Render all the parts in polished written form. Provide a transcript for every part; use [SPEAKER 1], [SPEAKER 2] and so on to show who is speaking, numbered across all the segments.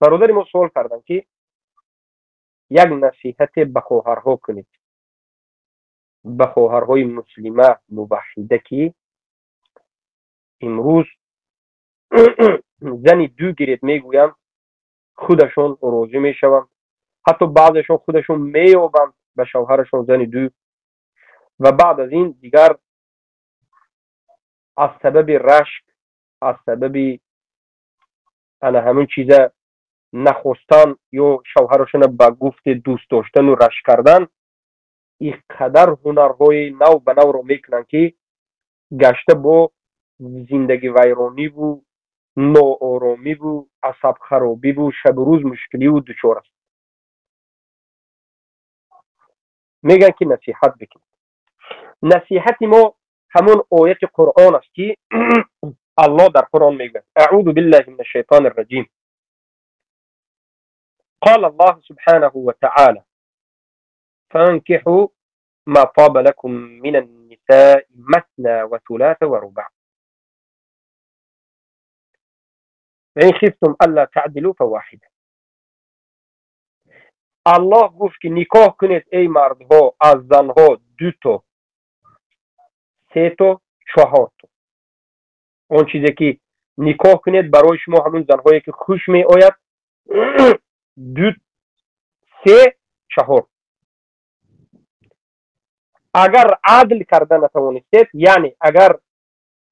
[SPEAKER 1] Бародари мо суол карданд, ки як насиҳате ба хоҳарҳо кунед, ба хоҳарҳои муслима муваҳҳида, ки имрӯз зани ду гиред мегӯянд, худашон розӣ мешаванд, ҳатто баъзешон худашон меёбанд ба шавҳарашон зани ду, ва баъд аз ин дигар аз сабаби рашк, аз сабаби ана ҳамин чиза нахостан ё шавҳарашона ба гуфти дӯст доштану рашк кардан, ин қадар ҳунарҳои нав ба навро мекунанд, ки гашта бо зиндагивайрониву нооромиву асабхаробиву шабу рӯз мушкиливу дучор аст. Мегӯянд, ки насиҳат бикунед. Насиҳати мо ҳамон ояти Қуръон аст, ки Аллоҳ дар Қуръон мегӯяд: аъузу биллаҳи мин ашшайтони рраҷим. قال الله سبحانه وتعالى: فانكحوا ما طاب لكم من النساء مثنى وثلاث ورباع فإن خفتم ألا تعدلوا فواحدة. Аллоҳ гуфт, ки никоҳ кунед, эй мардҳо, аз занҳо дуто, сето, чаҳорто. Он чизе ки никоҳ кунед барои шумо ҳамун занҳое ки хуш меояд, ду, се, чаҳор. Агар адл карда натавонистед, яъне агар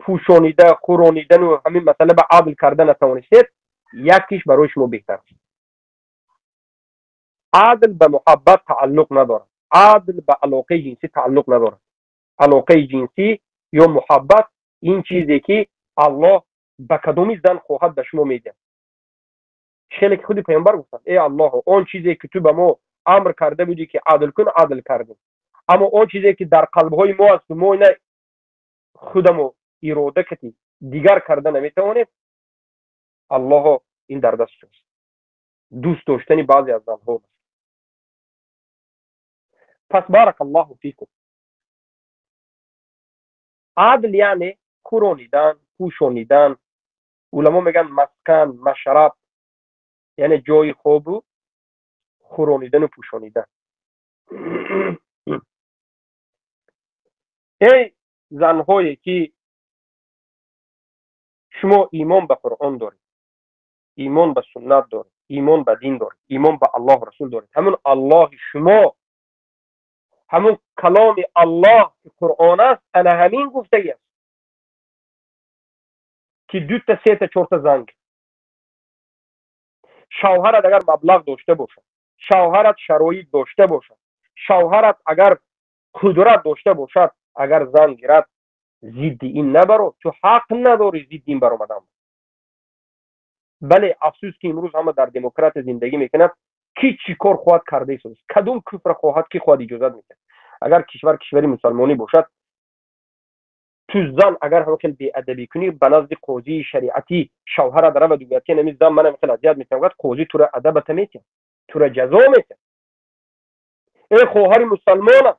[SPEAKER 1] пӯшонида, хӯронидану ҳамин масъала ба адл карда натавонистед, якиш барои шумо беҳтар аст. Адл ба муҳаббат тааллуқ надорад, адл ба алоқаи ҷинсӣ тааллуқ надорад. Алоқаи ҷинсӣ ё муҳаббат ин чизе ки Аллоҳ ба кадоми зан хоҳад ба шумо медиҳад. Хеле ки худи паёмбар гуфтанд: эй Аллоҳо, он чизе ки ту ба мо амр карда будӣ, ки адл кун, адл кардем, аммо он чизе ки дар қалбҳои мо аст, мо ина худамо ирода кати дигар карда наметавонем, Аллоҳо, ин дар даст туст. Дӯст доштани баъзе аз занҳо. Пас баракаллоҳу фикум. Адл яъне хӯронидан, пӯшонидан. Уламо мегӯянд маскан, машраб, яъне ҷои хобу хӯронидану пӯшонидан. Эй занҳое ки шумо имон ба Қуръон доред, имон ба суннат доред, имон ба дин доред, имон ба Аллоҳу расул доред, ҳамун Аллоҳи шумо, ҳамун каломи Аллоҳ ки Қуръон аст, ана ҳамин гуфтагӣ аст, ки дута, сета, чорта занг. Шавҳарат агар маблағ дошта бошад, шавҳарат шароит дошта бошад, шавҳарат агар қудрат дошта бошад, агар зан гирад, зидди ин набаро, ту ҳақ надорӣ зидди ин баромадан. Бале, афсӯс, ки имрӯз ҳама дар демократия зиндагӣ мекунад, ки чӣ кор хоҳад карда истодааст, кадом куфра хоҳад, ки хоҳад иҷозат мекунад. Агар кишвар кишвари мусалмонӣ бошад, ту зан агар ҳама хел беадабӣ кунӣ, ба назди қозии шариатӣ шавҳарат равад, гӯяд, ки нами зан манам хел азият метавонад, қозӣ тура адабата метиҳад, тура ҷазо метиҳад. Эй хоҳари мусалмона,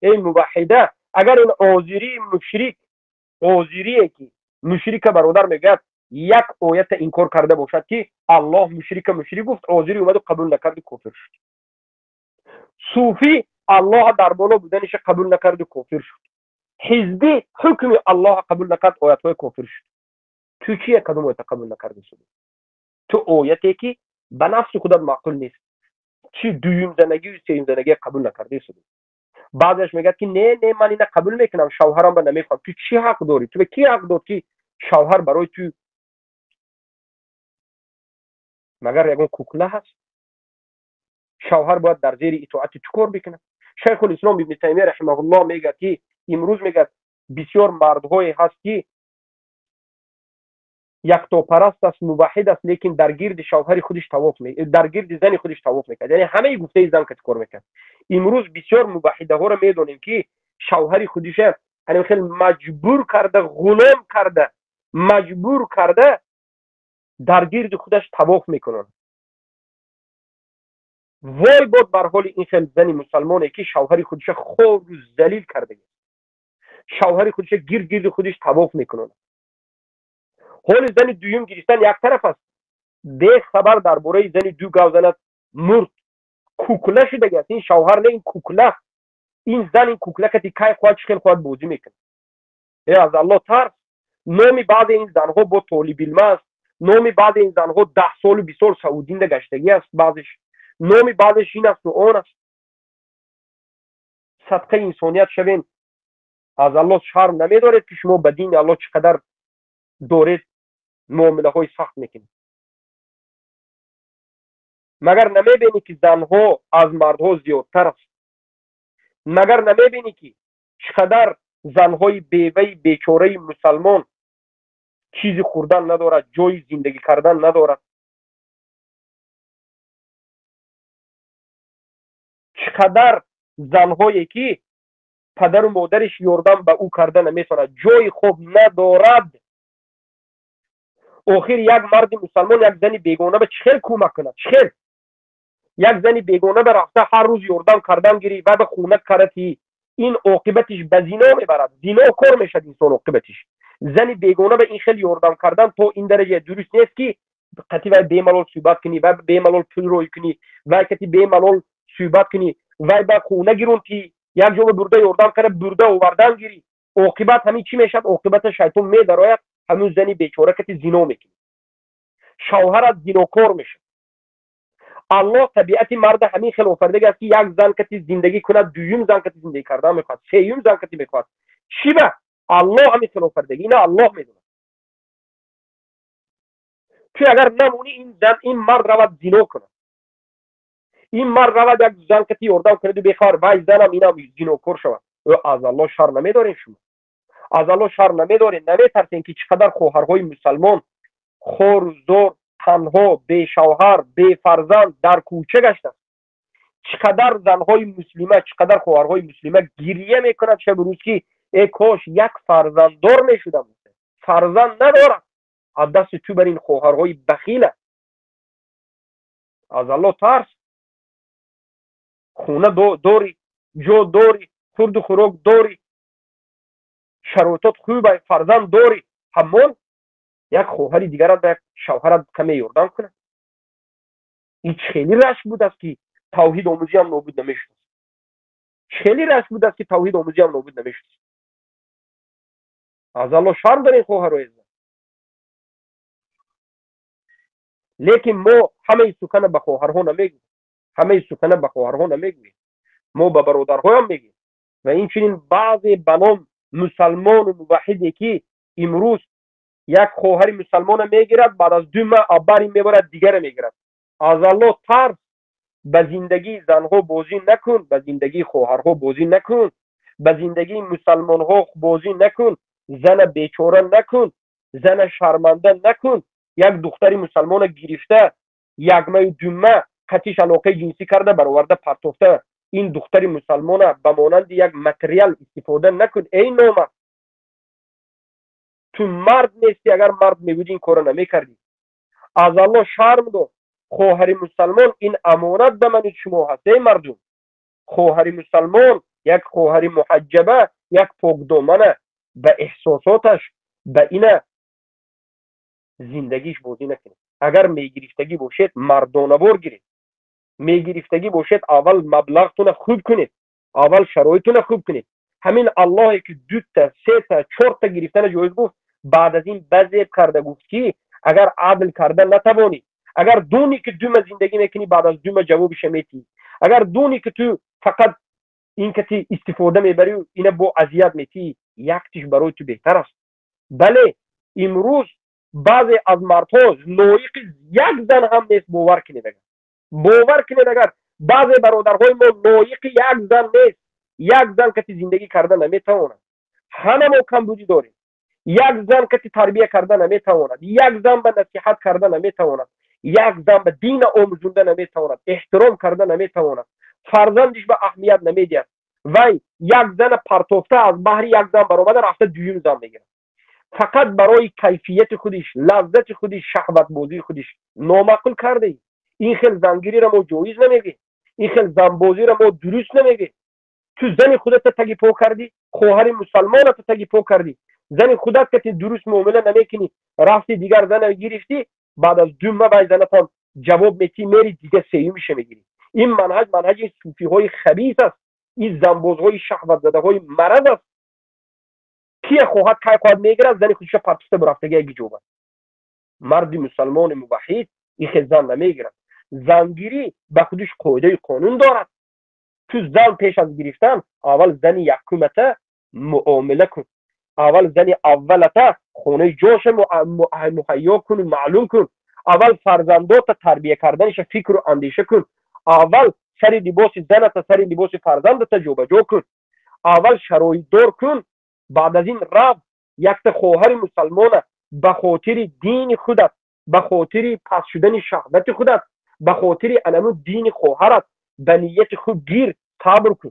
[SPEAKER 1] эй муваҳҳида, агар ин озирии мушрик, озирие ки мушрика бародар мегӯяд, як оята инкор карда бошад, ки Аллоҳ мушрика мушрик гуфт, озирӣ омаду қабул накарду кофир шуд. Суфӣ Аллоҳа дар боло буданиша қабул накарду кофир шуд. Ҳизбӣ ҳукми Аллоҳа қабул накард, оятҳои кофир шуд. Ту чия кадом оята қабул накарди? Ту ояте ки ба нафси худат маъқул нест, чи дуюмзанагию сеюмзанагия қабул накарди? Баъзеаш мегӯяд, ки не, не, ман ина қабул мекунам, шавҳарам ба намехоҳам. Ту чӣ ҳақ дорӣ? Ту ба ки ҳақ дод, ки шавҳар барои ту магар ягон кукла ҳаст? Шавҳар бояд дар зери итоати ту кор бикунад. Шайхулислом Ибни Таймия раҳимаҳуллоҳ мегӯяд, ки имрӯз мегӯяд, бисёр мардҳое ҳаст, ки яктопараст аст, муваҳҳид аст, лекин дар гирди шавҳари худиш тавоф, дар гирди зани худиш тавоф мекард, яъне ҳамаи гуфтаи зан кати кор мекард. Имрӯз бисёр муваҳҳидаҳоро медонем, ки шавҳари худиша ҳамин хел маҷбур карда, ғулом карда, маҷбур карда, дар гирди худаш тавоф мекунанд. Вой бод бар ҳоли ин хел зани мусалмоне, ки шавҳари худиша хору залил карда, шавҳари худиша гирд гирди худиш тавоф мекунанд. Ҳоли зани дуюм гирифтан як тараф аст. Бехабар дар бораи зани ду гав занад, мурд. Кукла шудаги аст ин шавҳар, не, ин кукла. Ин зан, ин кукла кати кай хоҳад, чӣ хел хоҳад бозӣ мекунад. Э, аз Аллоҳ тарс. Номи баъзе ин занҳо бо толибилма аст, номи баъзе ин занҳо 10 солу 20 сол Саудинда гаштагӣ аст, баъзеш номи баъзеш ин асту он аст. Садқаи инсоният шавен, аз Аллоҳ шарм намедоред, ки шумо ба дини Аллоҳ чӣ қадар доред муомилаҳои сахт мекунед? Магар намебинӣ, ки занҳо аз мардҳо зиёдтар аст? Магар намебинӣ, ки чӣ қадар занҳои беваи бечораи мусалмон чизи хӯрдан надорад, ҷои зиндагӣ кардан надорад? Чӣ қадар занҳое, ки падару модариш ёрдам ба ӯ карда наметавонад, ҷои хоб надорад. Охир як марди мусалмон як зани бегона ба чӣ хел кӯмак кунад? Чӣ хел як зани бегона ба рафта ҳар рӯз ёрдам кардан гирӣ ва ба хона карати? Ин оқибатиш ба зино мебарад, зинокор мешавад инсон оқибатиш. Зани бегона ба ин хел ёрдам кардан то ин дараҷа дуруст нест, ки қати вай бемалол суҳбат кунӣ, вай бемалол пул рӯй кунӣ, вай кати бемалол суҳбат кунӣ, вай ба хона гирунтӣ, як ҷо ба бурда ёрдам карда, бурда овардан гирӣ. Оқибат ҳамин чӣ мешавад? Оқибата шайтон медарояд, ҳамун зани бечора кати зино мекунӣ, шавҳарат зинокор мешавад. Аллоҳ табиати марда ҳамин хел офаридаги аст, ки як зан кати зиндагӣ кунад, дуюм зан кати зиндагӣ кардан мехоҳад, сеюм зан кати мехоҳад. Чӣ ба Аллоҳ ҳамин хел офаридаги? Ина Аллоҳ медонад. Ту агар намонӣ, ин зан, ин мард равад зино кунад, ин мард равад як зан кати ёрдам кунаду бехабар вай занам инам зинокор шавад. Аз Аллоҳ шарм намедорем? Шумо аз Аллоҳ шарм намедорем? Наметарсем, ки чӣ қадар хоҳарҳои мусалмон хору зор, танҳо, бешавҳар, бефарзанд дар кӯча гаштааст? Чӣ қадар занҳои муслима, чӣ қадар хоҳарҳои муслима гирия мекунад шабу рӯз, ки э кош як фарзанддор мешудам, фарзанд надорад. Аз дасти ту бар ин хоҳарҳои бахила. Аз Аллоҳ тарс. Хона дорӣ, ҷо дорӣ, хурду хӯрок дорӣ, шароитот хуба, фарзанд дорӣ, ҳамон як хоҳари дигарат ба як шавҳарат каме ёрдам кунад. Ин чӣ хеле рашк будааст, ки тавҳид омӯзиам нобуд намешудааст? Чӣ хеле рашк будааст, ки тавҳид омӯзиам нобуд намешудааст? Аз Аллоҳ шарм дорем, хоҳарои азизам. Лекин мо ҳамаи сухана ба хоҳарҳо намегӯем, ҳамаи сухана ба хоҳарҳо намегӯем, мо ба бародарҳоям мегӯем. Ва инчунин баъзе ба ном мусалмону муваҳиде, ки имрӯз як хоҳари мусалмона мегирад, баъд аз 2 маҳ абари мебарад, дигаре мегирад. Аз Аллоҳ тарс. Ба зиндагии занҳо бозӣ накун, ба зиндагии хоҳарҳо бозӣ накун, ба зиндагии мусалмонҳо бозӣ накун. Зана бечора накун, зана шарманда накун. Як духтари мусалмона гирифта, якмаю дума қатиш алоқаи ҷинсӣ карда, бароварда партофта, ин духтари мусалмона ба монанди як материал истифода накун. Эй номард, ту мард нестӣ. Агар мард мебудӣ, ин корро намекардӣ. Аз Аллоҳ шарм дор. Хоҳари мусалмон ин амонат ба мани шумо ҳаст, эй мардум. Хоҳари мусалмон, як хоҳари муҳаҷҷаба, як покдомана ба эҳсосоташ, ба ина зиндагиш бозӣ накунед. Агар мегирифтагӣ бошед, мардонавор гиред. Мегирифтагӣ бошед, аввал маблағтуна хуб кунед, аввал шароитуна хуб кунед. Ҳамин Аллоҳе, ки дута, сета, чорта гирифтана ҷоиз гуфт, баъд аз ин базеб карда гуфт, ки агар адл карда натавонӣ, агар дунӣ, ки дума зиндагӣ мекунӣ, баъд аз дума ҷавобиша метиҳӣ, агар дунӣ, ки ту фақат ин кати истифода мебарӣ, ина бо азият метиҳӣ, яктиш барои ту беҳтар аст. Бале, имрӯз баъзе аз мардҳо лоиқи як зан ҳам нест. Бовар кунед, агар бовар кунед, агар баъзе бародарҳои мо лоиқи як зан нест, як зан кати зиндагӣ карда наметавонад. Ҳама мо камбудӣ дорем. Як зан кати тарбия карда наметавонад, як зан ба насиҳат карда наметавонад, як зан ба дина омӯзонда наметавонад, эҳтиром карда наметавонад, фарзандиш ба аҳамият намедиҳад. Вай як зана партофта, аз баҳри як зан баромада рафта, дуюм зан мегирад, фақат барои кайфияти худиш, лаззати худиш, шаҳватбозии худиш. Номаъқул кардаӣ. Ин хел зангириро мо ҷоиз намегӯем, ин хел занбозиро мо дуруст намегӯем. Ту зани худата таги по кардӣ, хоҳари мусалмоната таги по кардӣ. Зани худат кати дуруст муомила намекунӣ, рафти дигар зана гирифтӣ. Баъд аз 2 ма вай занатам ҷавоб метӣ, мери, дига сеюмиша мегирӣ. Ин манҳаҷ манҳаҷи суфиҳои хабис аст, ин занбозҳои шаҳватзадаҳои мараз аст. Кия хоҳад, кай хоҳад мегирад, зани худиша партофта бурафтага яки ҷоба. Марди мусалмони муваҳид ихе зан намегирад. Зангирӣ ба худиш қоидаи қонун дорад. Ту зан пеш аз гирифтан аввал зани якумата муомила кун, аввал зани аввалата хонаи ҷоша муҳайё кун, маълум кун, аввал фарзандота тарбия карданиша фикру андеша кун, аввал сари либоси заната, сари либоси фарзандата ҷобаҷо кун, аввал шароитдор кун. Баъд аз ин рав, якта хоҳари мусалмона ба хотири дини худат, ба хотири паст шудани шаҳвати худат, ба хотири анаму дини хоҳарат ба нияти худ гир, сабр кун.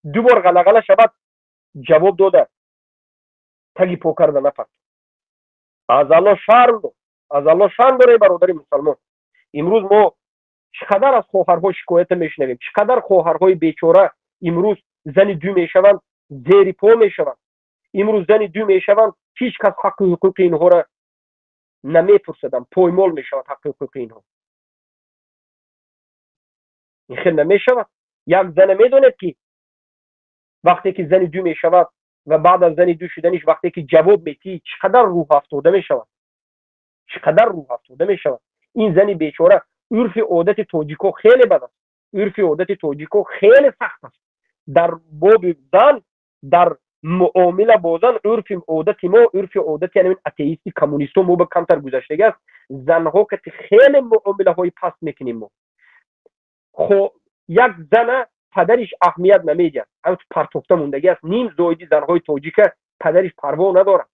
[SPEAKER 1] Ду бор ғалағала шавад, ҷавоб дода, таги по карда нафард. Аз Алло шарм дор, аз Алло шарм дор, эй бародари мусалмон. Имрӯз мо чӣ қадар аз хоҳарҳо шикоята мешунавем, чӣ қадар хоҳарҳои бечора имрӯз зани ду мешаванд, зери по мешаванд. Имрӯз зани ду мешаванд, ҳеҷ кас ҳаққи ҳуқуқи инҳоро намепурсаданд, поймол мешавад ҳаққи ҳуқуқи инҳо. Ин хел намешавад. Як зана медонед, ки вақте ки зани ду мешавад ва баъд аз зани ду шуданиш вақте ки ҷавоб метиҳӣ, чӣ қадар рӯҳафтода мешавад, чӣ қадар рӯҳафтода мешавад ин зани бечора. Урфи одати тоҷико хеле бад аст, урфи одати тоҷико хеле сахт аст дар боби зан, дар муомила бо зан. Урфи одати мо, урфи одати янин атеисти коммунисто мо ба камтар гузаштагӣ аст. Занҳо кати хеле муомилаҳои паст мекунем мо. Як зана падариш аҳамият намедиҳад, ҳамту партофта мондагӣ аст. Ним зоиди занҳои тоҷика падариш парво надорад,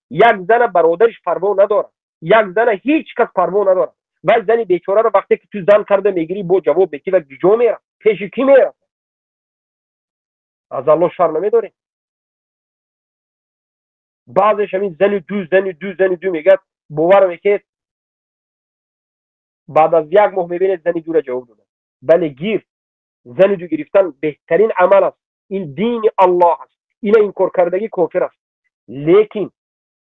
[SPEAKER 1] як зана бародариш парво надорад, як зана ҳеҷ кас парво надорад. Вай зани бечораро вақте ки ту зан карда мегирӣ, бо ҷавоб метӣ ва ҷо мерав, пеши кӣ мерав? Аз Аллоҳ шарм намедорем? Баъзеш ҳамин зани ду, зани ду, зани ду мегӯяд, бовар мекунед, баъд аз як моҳ мебинед, зани дура ҷавоб додад. Бале, гир, зани ду гирифтан беҳтарин амал аст, ин дини Аллоҳ аст, ина инкор кардагӣ кофир аст. Лекин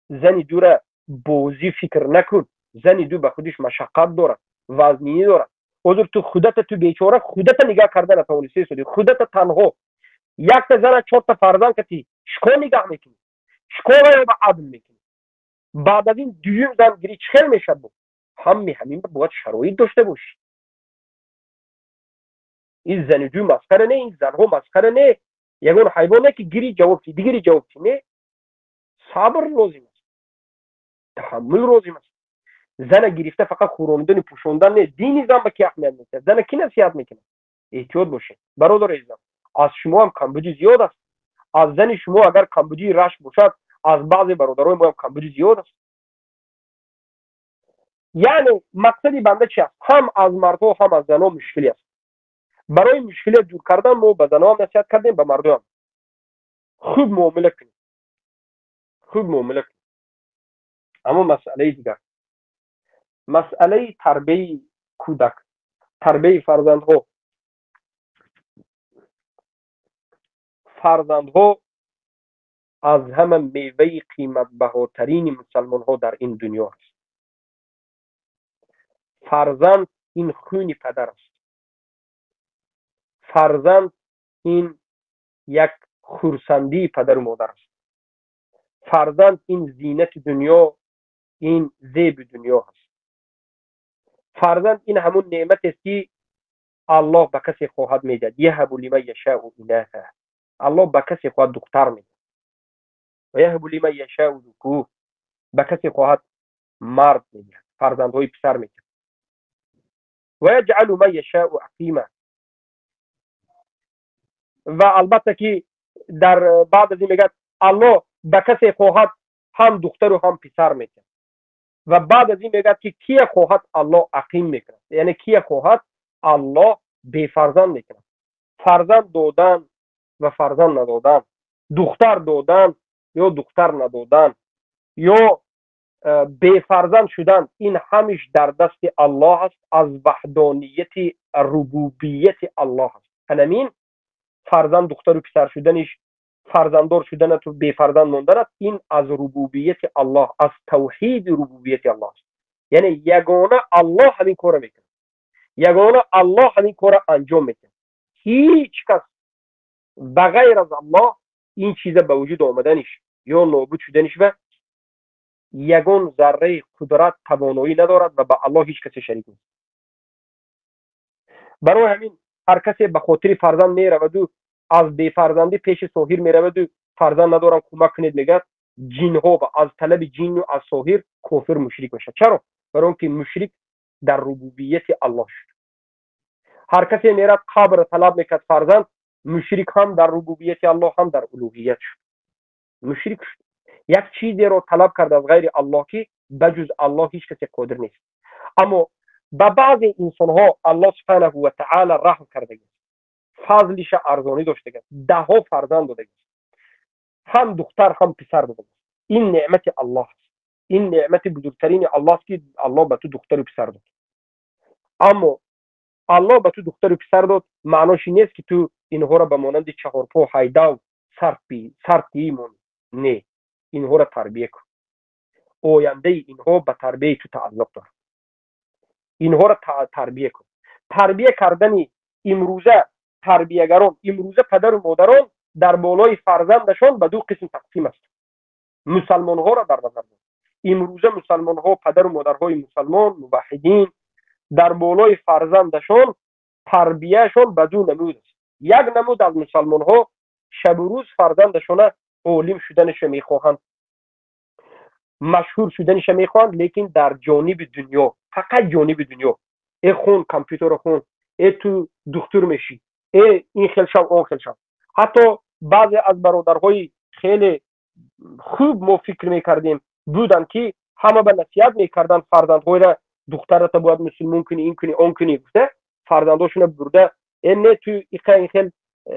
[SPEAKER 1] зани дура бозӣ фикр накун. Зани ду ба худиш машаққат дорад, вазнинӣ дорад. Ҳозир ту худата, ту бечора худата нигаҳ карда натавонистаи суди худата танҳо якта зана, чорта фарзанд кати чикор нигаҳ мекунӣ, чикор ба адл мекунӣ? Баъд аз ин дуюм зан гирӣ, чӣ хел мешавад? Бо ҳамми ҳамин бояд шароит дошта бошӣ. Ин зани ду масхара не, ин занҳо масхара не, ягон ҳайвон не, ки гири, ҷавоб ти, дигири, ҷавоб ти. Не, сабр лозим аст, таҳаммул лозим аст. Зана гирифта фақат хӯрондани, пӯшондан не. Дини зан ба ки аҳамият метиҳад? Зана кӣ насиҳат мекунад? Эҳтиёт бошед, бародари азизам. Аз шумо ҳам камбудӣ зиёд аст. Аз зани шумо агар камбудии рашк бошад, аз баъзе бародарои моам камбудӣ зиёд аст. Яъне мақсади банда чи аст? Ҳам аз мардҳо, ҳам аз занҳо мушкилӣ аст. Барои мушкилият дур кардан мо ба занҳоам насиҳат кардем, ба мардоам. Хуб муомила кунем, хуб муомила кунем. Аммо масъалаи дигар, масъалаи тарбияи кӯдак, тарбияи фарзандҳо. Фарзандҳо аз ҳама меваи қиматбаҳотарини мусалмонҳо дар ин дунё аст. Фарзанд ин хуни падар аст, фарзанд ин як хурсандии падару модар аст, фарзанд ин зинати дунё, ин зеби дунё аст. Фарзанд ин ҳамун неъматест, ки Аллоҳ ба касе хоҳад медиҳад. Яҳабу лиман яшау инафа, Аллоҳ ба касе хоҳад духтар медиҳад, ва яҳабу лиман яшау зукур, ба касе хоҳад мард медиҳад, фарзандҳои писар медиҳад, ва яҷъалу ман яшау ақима. Ва албатта ки дар баъд аз ин мегӯяд, Аллоҳ ба касе хоҳад ҳам духтару ҳам писар медиҳад. Ва баъд аз ин мегӯяд, ки кия хоҳад, Аллоҳ ақим мекунад, яъне кия хоҳад, Аллоҳ бефарзанд мекунад. Фарзанд додан ва фарзанд надодан, духтар додан ё духтар надодан ё бефарзанд шудан, ин ҳамиш дар дасти Аллоҳ аст, аз ваҳдонияти рубубияти Аллоҳ аст. Анамин фарзанд, духтару писар шуданиш, фарзанддор шуданату бефарзанд монданат, ин аз рубубияти Аллоҳ, аз тавҳиди рубубияти Аллоҳ аст. Яъне ягона Аллоҳ ҳамин корро мекунад, ягона Аллоҳ ҳамин корро анҷом медиҳад. Ҳеҷ кас ба ғайр аз Аллоҳ ин чиза ба вуҷуд омаданиш ё нобуд шуданиш ва ягон зарраи қудрат, тавоноӣ надорад ва ба Аллоҳ ҳеҷ касе шарик нест. Барои ҳамин ҳар касе ба хотири фарзанд мераваду аз бефарзандӣ пеши соҳир мераваду «фарзанд надорам, кӯмак кунед» мегӯяд, ҷинҳо аз талаби ҷинну аз соҳир кофир, мушрик мешавад. Чаро? Барои он ки мушрик дар рубубияти Аллоҳ шуд. Ҳар касе мерад, қабр талаб мекард фарзанд, мушрик ҳам дар рубубияти Аллоҳ, ҳам дар улуҳият шуд, мушрик шуд. Як чизеро талаб кард аз ғайри Аллоҳ, ки ба ҷуз Аллоҳ ҳеҷ касе қодир нест. Аммо ба баъзе инсонҳо Аллоҳ субҳанаҳу ва таъала раҳм кардагист, фазлиша арзонӣ доштагист, даҳҳо фарзанд додагист, ҳам духтар, ҳам писар додагист. Ин неъмати Аллоҳ аст, ин неъмати бузургтарини Аллоҳ аст, ки Аллоҳ ба ту духтару писар дод. Аммо Аллоҳ ба ту духтару писар дод, маънош ин нест, ки ту инҳоро ба монанди чаҳорпо ҳайдав сартиӣ монӣ. Не, инҳоро тарбия кун. Ояндаи инҳо ба тарбияи ту тааллуқ дорад. Инҳоро тарбия кун. Тарбия кардани имрӯза тарбиягарон, имрӯза падару модарон дар болои фарзандашон ба ду қисм тақсим аст. Мусалмонҳоро дар назар дор. Имрӯза мусалмонҳо, падару модарҳои мусалмон, муваҳҳидин дар болои фарзандашон тарбияшон ба ду намуд аст. Як намуд аз мусалмонҳо шабу рӯз фарзандашона олим шуданаша мехоҳанд, машҳур шуданаша мехоҳанд, лекин дар ҷониби дунё, фақат ҷониби дунё. Э, хун, компютерро хун, э, ту духтур мешӣ, э, ин хел шав, он хел шав. Ҳатто баъзе аз бародарҳои хеле хуб мо фикр мекардем буданд, ки ҳама ба насиҳат мекарданд фарзандҳоира: «Духтарата бояд мусулмон кунӣ, ин кунӣ, он кунӣ» гуфта, фарзандҳошона бурда, э, не, ту иқа ин хел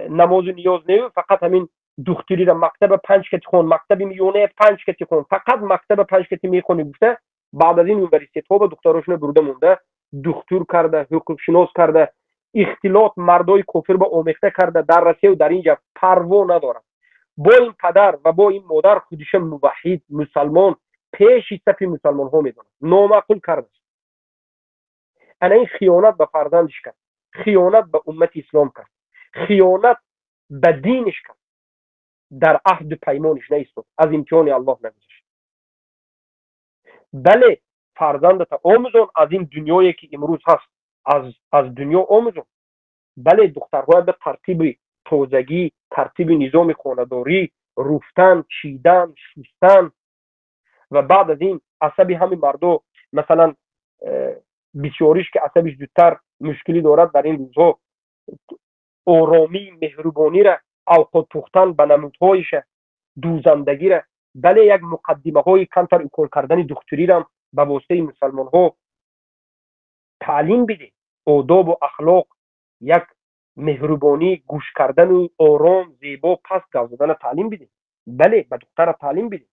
[SPEAKER 1] намозу ниёз нею, фақат ҳамин духтурира мактаба панҷ кати хон, мактаби миёная панҷ кати хон, фақат мактаба панҷ кати мехонӣ гуфта, баъд аз ин университетҳо ба духтарошона бурда монда, духтур карда, ҳуқуқшинос карда, ихтилот мардои кофир ба омехта карда, дар Россияу дар ин ҷа парво надорад. Бо ин падар ва бо ин модар худиша муваҳҳид, мусалмон, пеши сафи мусалмонҳо медонад, номаъқул кардааст. Ана ин хиёнат ба фарзандиш кард, хиёнат ба уммати ислом кард, хиёнат ба диниш кард, дар аҳду паймониш наистод, аз имтиҳони Аллоҳ нагузашт. Бале, фарзандата омӯзон аз ин дунёе, ки имрӯз ҳаст, аз дунё омӯзон. Бале, духтарҳоя ба тартиби тозагӣ, тартиби низоми хонадорӣ, руфтан, чидан, шустан ва баъд аз ин асаби ҳамин мардо, масалан, бисёриш, ки асабиш зудтар мушкилӣ дорад дар ин рӯзҳо, оромӣ, меҳрубонира, авқот пухтан ба намудҳоиша, дӯзандагира, бале, як муқаддимаҳои камтар укол кардани духтурирам ба воситаи мусалмонҳо таълим бидеҳ. Одобу ахлоқ, як меҳрубонӣ, гӯш кардану ором, зебо, паст гап задана таълим бидеҳ. Бале, ба духтара таълим бидеҳ.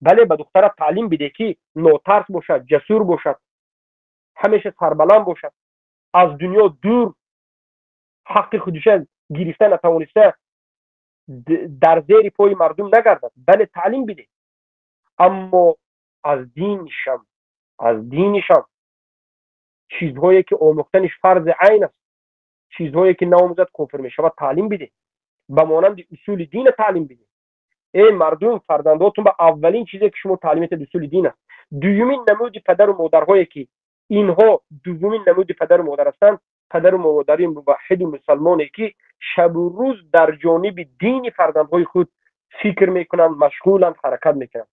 [SPEAKER 1] Бале, ба духтара таълим бидеҳ, ки нотарс бошад, ҷасур бошад, ҳамеша сарбаланд бошад, аз дунё дур, ҳаққи худиша гирифта натавониста дар зери пои мардум нагардад. Бале, таълим бидеҳ, аммо аз динишам чизҳое, ки омӯхтаниш фарзи айн аст, чизҳое, ки наомӯзад, кофир мешавад, таълим бидеҳ, ба монанди усули дина таълим бидеҳ. Эй мардум, фарзандотун ба аввалин чизе, ки шумо таълим метиҳед, усули дин аст. Дуюмин намуди падару модарҳое, ки инҳо дуввумин намуди падару модар ҳастанд, падару модари муваҳҳиду мусалмоне, ки шабу рӯз дар ҷониби дини фарзандҳои худ фикр мекунанд, машғуланд, ҳаракат мекунанд.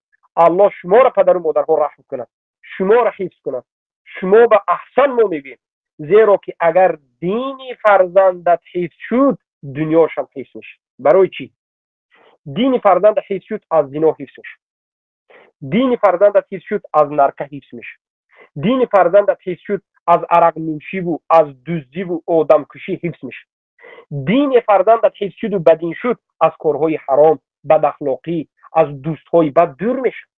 [SPEAKER 1] Аллоҳ шуморо, падару модарҳо, раҳм кунад, шуморо ҳифз кунад. Шумо ба аҳсан мо мегӯем, зеро ки агар дини фарзандат ҳифз шуд, дунёшам ҳифз мешавад. Барои чӣ? Дини фарзандат ҳифз шуд, аз зино ҳифз мешавад. Дини фарзандат ҳифз шуд, аз нарка ҳифз мешавад. Дини фарзандат ҳифз шуд, аз арақнӯшиву аз дуздиву одамкушӣ ҳифз мешавад. Дини фарзандат ҳифз шуду бадин шуд, аз корҳои ҳаром, бадахлоқӣ, аз дӯстҳои бад дур мешавад.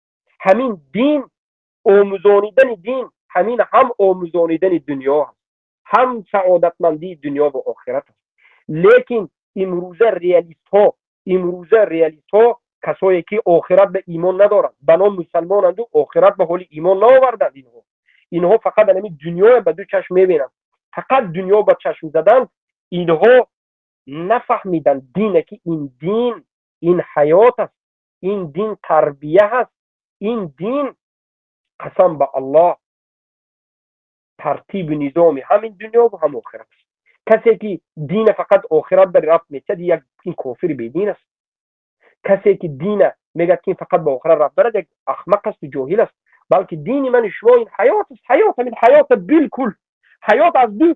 [SPEAKER 1] Ҳамин дин, омӯзонидани дин, ҳамин ҳам омӯзонидани дунё аст, ҳам саодатмандии дунё ва охират аст. Лекин имрӯза реалистҳо Касое ки охират ба имон надоранд, ба ном мусалмонанду охират ба ҳоли имон наоварданд. Инҳо фақат анами дунёя ба ду чашм мебинанд, фақат дунё ба чашм заданд. Инҳо нафаҳмиданд дине, ки ин дин ин ҳаёт аст, ин дин тарбия ҳаст, ин дин, қасам ба Аллоҳ, тартибу низоми ҳамин дунё ва ҳам охират аст. Касе ки дина фақат охират ба рафт метиҳад, як ин кофири бедин аст. Касе ки дина мегӯяд, ки ин фақат ба охират рафт дорад, як ахмақ асту ҷоҳил аст. Балки дини мани шумо ин ҳаёт аст, ҳаёт. Ҳамин ҳаёта билкул, ҳаёт аз ду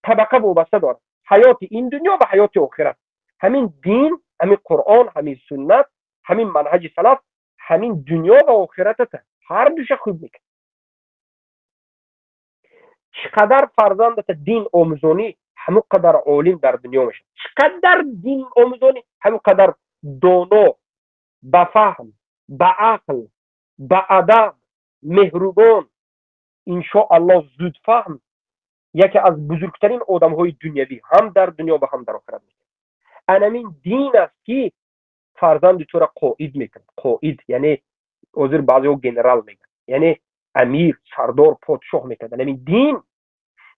[SPEAKER 1] табақа вобаста дорад: ҳаёти ин дунё ва ҳаёти охират. Ҳамин дин, ҳамин Қуръон, ҳамин суннат, ҳамин манҳаҷи салаф ҳамин дунё ва охиратата ҳар душа хуб мекунад. Чӣ қадар фарзандата дин омӯзонӣ, ҳамон қадар олим дар дунё мешавад. Чӣ қадар дин омӯзонӣ, ҳамон қадар доно, ба фаҳм, ба ақл, ба адаб, меҳрубон, иншоаллоҳ, зудфаҳм, яке аз бузургтарин одамҳои дунявӣ ҳам дар дунё ва ҳам дар охират мешавад. Анамин дин аст, ки фарзанди тура қоид мекунад. Қоид яъне ҳозир баъзеҳо генерал мегӯянд, яъне амир, сардор, подшоҳ мекунад. Анамин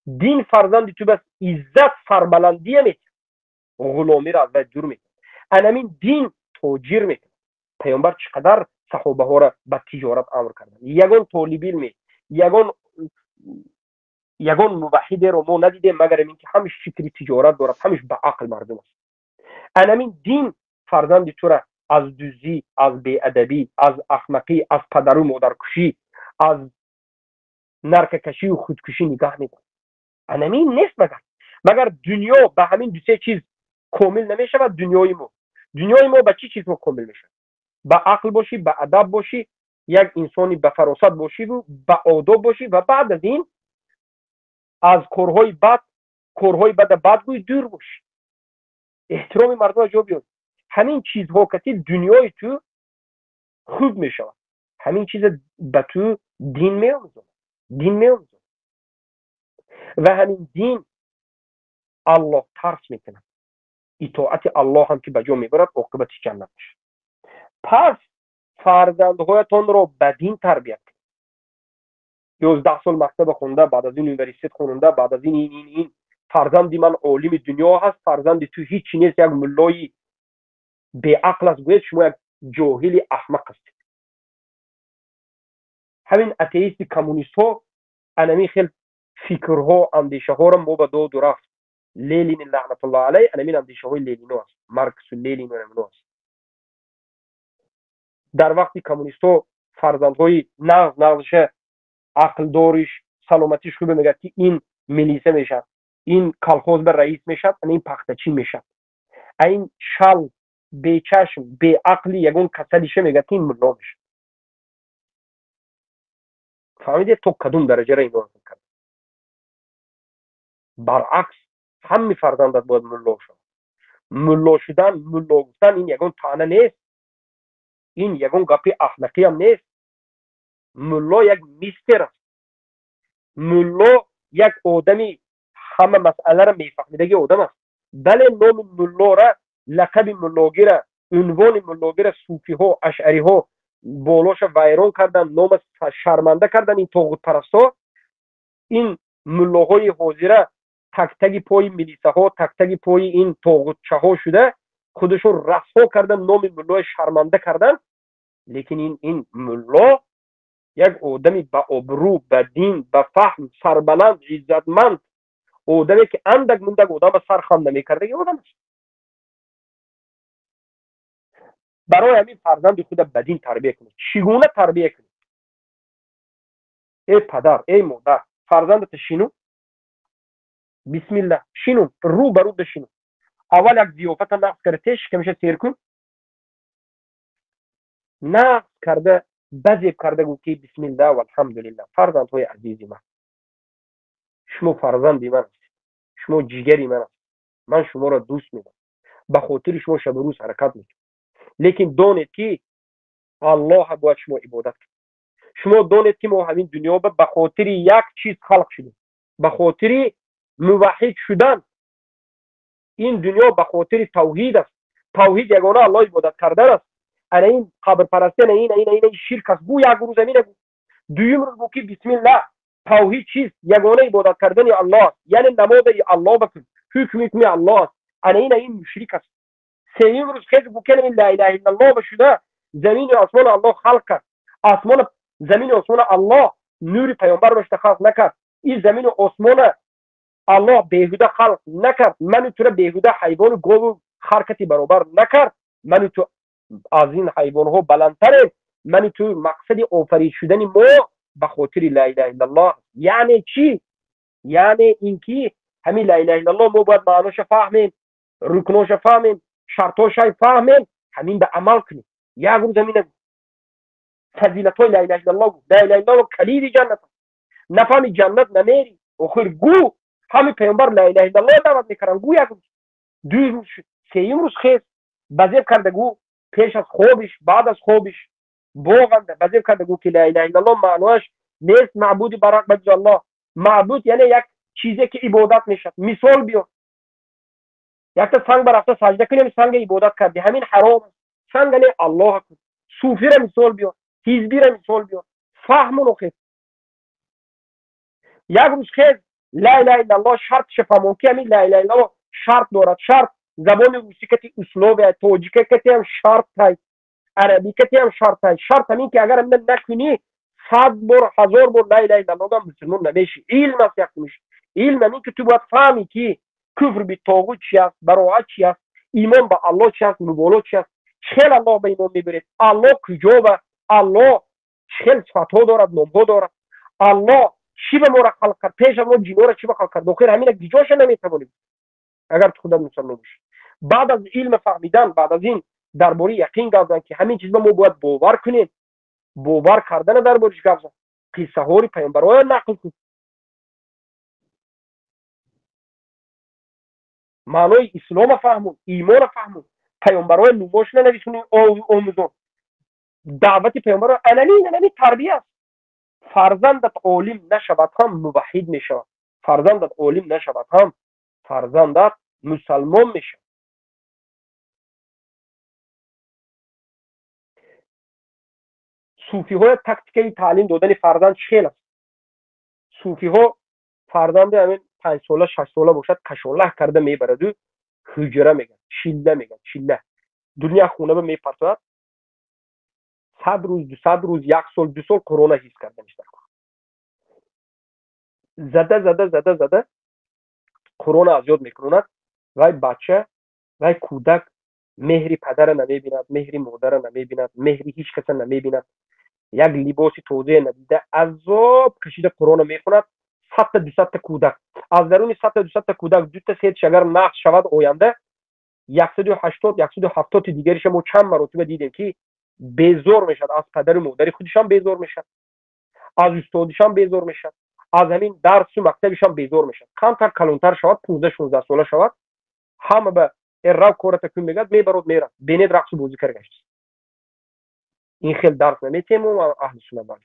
[SPEAKER 1] дин фарзанди ту бас иззат, сарбаландия метиҳад, ғуломиро аз вай дур мекунад. Анамин дин тоҷир мекунад. Паёмбар чӣ қадар саҳобаҳоро ба тиҷорат амр карданд! Ягон толибилме, ягон муваҳҳидеро мо надидем, магар ин ки ҳамиш фикри тиҷорат дорад, ҳамиш ба ақл мардум аст. Анамин дин фарзанди тура аз дуздӣ, аз беадабӣ, аз ахмақӣ, аз падару модаркушӣ, аз наркокашию худкушӣ нигаҳ медорад. Анамин нест магар дунё ба ҳамин дусе чиз комил намешавад. Дунёи мо ба чӣ чизҳо комил мешавад? Ба ақл бошӣ, ба адаб бошӣ, як инсони ба фаросат бошиву ба одоб бошӣ ва баъд аз ин аз корҳои бад, корҳои бада бадгӯй дур бошӣ, эҳтироми мардумро ҷо биёрӣ. Ҳамин чизҳо кати дунёи ту хуб мешавад. Ҳамин чиза ба ту дин меомӯзонад, дин меомӯзонад. Ва ҳамин дин Аллоҳ тарс мекунад, итоати Аллоҳ ҳам ки ба ҷо мебарад, оқибати ҷаннат мешавад. Пас фарзандҳоятонро ба дин тарбият кунед. 11 сол мактаба хонда, баъд аз ин университет хонда, баъд аз ин ин фарзанди ман олими дунё ҳаст, фарзанди ту ҳичи нест, як муллои беақл аст, гӯяд, шумо як ҷоҳили аҳмақ ҳастед. Ҳамин атеисти коммунистҳо анамин хел фикрҳо, андешаҳоро мо ба доду рафт. Ленини лаънатуллоҳ алайҳ, анамин андешаҳои Ленино аст, Марксу Ленину анамино аст. Дар вақти коммунистҳо фарзандҳои нағз, нағзша, ақлдориш, саломатиш хубе, мегӯяд, ки ин милиса мешавад, ин колхоз ба раис мешавад, ана ин пахтачӣ мешавад. А ин шал, бечашм, беақли, ягон касалиша, мегӯяд, ки ин мулло мешавад. Фаҳмидед, то кадом дараҷара инро кард? Баръакс, ҳами фарзандат бояд мулло шавад. Мулло шудан, мулло гуфтан ин ягон таъна нест, ин ягон гапи ахлоқиам нест. Мулло як мистер аст. Мулло як одами ҳама масъаларо мефаҳмидаги одам аст. Бале, номи муллора, лақаби муллогира, унвони муллогира суфиҳо, ашъариҳо болоша вайрон кардан, нома шарманда кардан. Ин тоғутпарастҳо, ин муллоҳои ҳозира тактаги пои милисаҳо, тактаги пои ин тоғутчаҳо шуда, худашон расво кардан, номи муллои шарманда кардан. Лекин ин мулло як одами ба обрӯ, ба дин, ба фаҳм, сарбаланд, иззатманд одаме, ки андак мундак одама сар хам намекардаги одам аст. Барои ҳамин фарзанди худа ба дин тарбия кунед. Чӣ гуна тарбия кунед? Эй падар, эй модар, фарзандата шину, бисмилла, шину, рӯ ба рӯ бишину. Аввал як зиёфата нағз карда, теш шикамиша сер кун, нағз карда, базеб карда гӯ, ки бисмилла валҳамдулилла, фарзандҳои азизи ман, шумо фарзанди ман ҳастед, шумо ҷигари ман ҳастед, ман шуморо дӯст медорам, ба хотири шумо шабу рӯз ҳаракат мекунам. Лекин донед, ки Аллоҳа бояд шумо ибодат кунед. Шумо донед, ки мо ҳамин дунё ба хотири як чиз халқ шудем, ба хотири муваҳҳид шудан. Ин дунё ба хотири тавҳид аст. Тавҳид ягона Аллоҳ ибодат кардан аст. Ана ин қабрпарастӣ, ана ин, ина, ина ширк аст. Гӯ, як рӯз амина гӯ. Дуюм рӯз гӯ, ки бисмиллаҳ, тавҳид чист? Ягона ибодат кардани Аллоҳ аст, яъне намози Аллоҳ бикун, ҳукми ҳукми Аллоҳ аст, ана ина ин мушрик аст. Сеюм рӯз хез, гӯ, ки ла илаҳа иллаллоҳ шуда, замину осмону Аллоҳ халқ кард, осмону замину осмону Аллоҳ нури паёмбар бошта халқ накард, ин замину осмона Аллоҳ беҳуда халқ накард, ману тура беҳуда ҳайвону гову харкати баробар накард, ману ту аз ин ҳайвонҳо баландтарем, ману ту мақсади офарид шудани мо ба хотири ла илаҳа иллаллоҳ. Яъне чӣ? Яъне ин ки ҳамин ла илаҳа иллаллоҳ мо бояд маъноша фаҳмем, рукноша фаҳмем, шартҳошай фаҳмем, ҳамин ба амал кунем. Як рӯз ҳамина фазилатҳои ла илаҳа иллаллоҳ. Ла илаҳа иллаллоҳ калиди ҷаннат аст, нафаҳми, ҷаннат намери. Охир гӯ, ҳамин паёмбар ла илаҳа иллаллоҳ даъват мекарданд. Гӯ, як рӯз, ду рӯз шуд. Сеюм рӯз хез, ба зеб карда гӯ, пеш аз хобиш, баъд аз хобиш, боғанда ба зеб карда гӯ, ки ла илаҳа иллаллоҳ маънояш нест маъбуди барҳақ ба ҷуз Аллоҳ. Маъбуд яъне як чизе ки ибодат мешавад. Мисол биёр: якта санг ба рафта саҷда кунем, санга ибодат кардӣ, ҳамин ҳаром аст. Санга не, Аллоҳ кун. Суфира мисол биёр, ҳизбира мисол биёр, фаҳмун. Охир як рӯз хез, ла илаҳа иллаллоҳ шартша фаҳмон, ки ҳамин ла илаҳа иллаллоҳ шарт дорад. Шарт забони русӣ кати условия, тоҷика катиам шартай, арабӣ катиам шартай. Шарт ҳамин ки агар ҳамина накунӣ, 100 бор, 1000 бор ла илаҳа иллаллоҳ мусулмон намешӣ. Илм аст. Якумиш илм ҳамин ки ту бояд фаҳмӣ, ки куфр битоғут чи аст, бароат чи аст, имон ба Аллоҳ чи аст, муболот чи аст, чӣ хел Аллоҳ ба имон мебаред, Аллоҳ куҷо ба, Аллоҳ чӣ хел сифатҳо дорад, номҳо дорад, Аллоҳ чӣ ба моро халқ кард, пеш аз мо ҷинора чӣ ба халқ кард. Охир ҳамина гиҷоша наметавонем, агар ту худат мусалмон бошӣ. Баъд аз илм фаҳмидан, баъд аз ин дар бораи яқин гап зан, ки ҳамин чизба мо бояд бовар кунем. Бовар кардана дар бориш гап зан, қиссаҳои паёмбарҳоя нақл кун, маънои ислома фаҳмун, имона фаҳмун, паёмбарҳоя нумошона нависуни, омӯзон, даъвати паёмбарҳо. Анами тарбия аст. Фарзандат олим нашавад ҳам, муваҳҳид мешавад. Фарзандат олим нашавад ҳам, фарзандат мусалмон мешавад. Суфиҳоя тактикаи таълим додани фарзанд чӣ хел аст? Суфиҳо фарзанди ҳамин 5сола, 6сола бошад, кашолаҳ карда мебараду ҳуҷра мегӯяд, чилла мегӯяд, чилла дунё хона ба мепартояд. 100 рӯз, 200 рӯз, як сол, 2 сол Қурона ҳифз карданиш дар кор. Зада, зада, зада, зада Қурона аз ёд мекунонад. Вай бача, вай кӯдак меҳри падара намебинад, меҳри модара намебинад, меҳри ҳеҷ каса намебинад, як либоси тозае надида, азоб кашида Қурона мехонад. 100-та, 200-та кӯдак, аз даруни 100-та, 200-та кӯдак дута, сеташ агар нақш шавад, оянда 180, 170-и дигариша мо чанд маротиба дидем, ки безор мешавад, аз падару модари худишам безор мешавад, аз устодишам безор мешавад, аз ҳамин дарсу мактабишам безор мешавад. Камтар калонтар шавад, 15, 16 сола шавад, ҳама ба рав, кората кун мегӯяд, мебарод, мерад, бенед, рақсу бозӣ карда гашт. Ин хел дарс наметиҳем. Аҳли суннат вал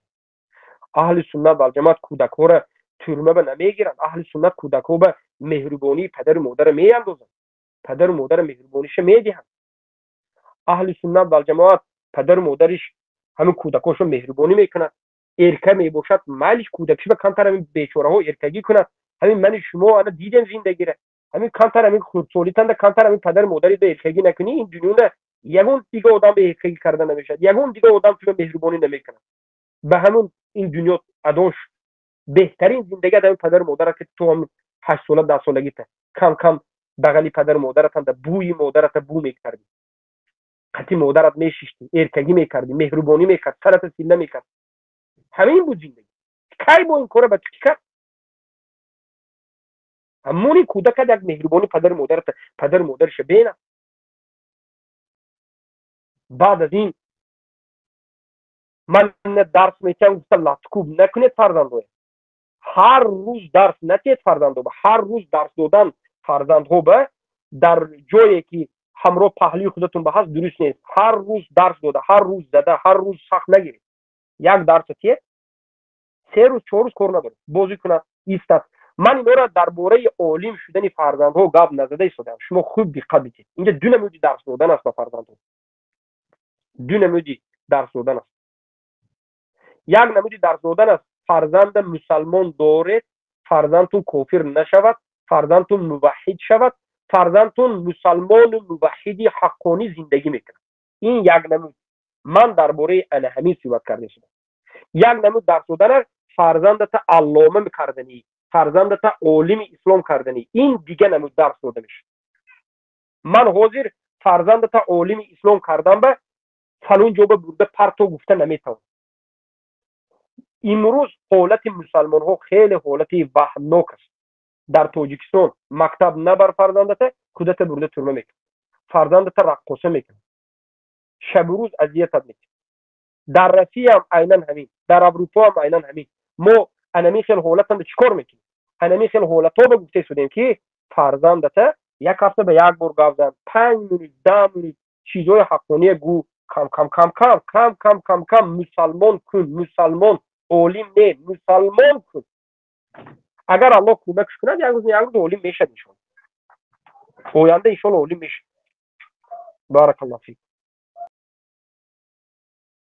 [SPEAKER 1] аҳли суннат валҷамоат кӯдакҳоро тюрьма ба намегиранд. Аҳли суннат кӯдакҳо ба меҳрубонии падару модара меандозанд, падару модара меҳрубониша медиҳанд. Аҳли суннат валҷамоат падару модариш ҳамин кӯдакҳошо меҳрубонӣ мекунад. Эрка мебошад, майлиш, кӯдакишба камтар ҳамин бечораҳо эркагӣ кунад. Ҳамин мани шумо ана дидем зиндагира, ҳамин камтар ҳамин хурдсолитанда камтар ҳамин падару модари ба эркагӣ накунӣ, ин дунёда ягон дига одам ба эркагӣ карда намешавад, ягон дига одам туро меҳрубонӣ намекунад. Ба ҳамун ин дунё адош беҳтарин зиндагӣ ҳамин падару модара, ки ту ҳамин 8сола, 10солагита кам кам бағали падару модаратанда бӯи модарата бӯ мекардӣ, қати модарат мешиштӣ, эркагӣ мекардӣ, меҳрубонӣ мекард, сарата силла мекард. Ҳамин буд зиндагӣ. Кай бо ин кора ба ту кӣ кард? Ҳамони кӯдакат як меҳрубонӣ падару модарата, падару модариша бена. Баъд аз ин ман дарс метиҳам гуфта латкӯб накунед фарзандҳоя. Ҳар рӯз дарс натиҳед фарзандҳо. Ҳар рӯз дарс додан фарзандҳо ба дар ҷое ки ҳамроҳ паҳлӯи худатон ба ҳаст, дуруст нест. Ҳар рӯз дарс дода, ҳар рӯз зада, ҳар рӯз сахт нагиред. Як дарса тиҳед, 3 рӯз, 4 рӯз кор надоред, бозӣ кунад, истад. Ман инора дар бораи олим шудани фарзандҳо гап назада истодаам. Шумо хуб диққат бидиҳед, инҷа ду намуди дарс додан аст ба фарзандҳо, ду намуди дарс додан аст. Як намуди дарс додан аст: фарзанда мусалмон доред, фарзандтун кофир нашавад, фарзандтун муваҳҳид шавад, фарзандтун мусалмону муваҳҳиди ҳаққонӣ зиндагӣ мекунад. Ин як намуд. Ман дар бораи ана ҳамин суҳбат карда истодам. Як намуд дарс додан аст: фарзандата аллома карданӣ, фарзандата олими ислом карданӣ. Ин дига намуд дарс дода мешавад. Ман ҳозир фарзандата олими ислом кардан ба фалон ҷоба бурда парто гуфта наметавонам. Имрӯз ҳолати мусалмонҳо хеле ҳолати ваҳмнок аст. Дар Тоҷикистон мактаб набар фарзандата, худата бурда турма мекунад, фарзандата раққоса мекунад, шабу рӯз азиятат мекунад. Дар Россияам айнан ҳамин, дар Аврупоам айнан ҳамин. Мо анамин хел ҳолатанда чӣ кор мекунем? Анамин хел ҳолатҳо ба гуфта истодем, ки фарзандата як ҳафта ба як бор гап зан, 5 минут, 10 минут, чизҳои ҳаққония гӯ, кам кам кам кам кам кам кам кам мусалмон кун. Мусалмон, олим не, мусалмон кун. Агар Аллоҳ кӯмакш кунад, як рӯз, як рӯз олим мешад, иншоалло. Оянда, иншоалло, олим мешад. Баракаллоҳ фик.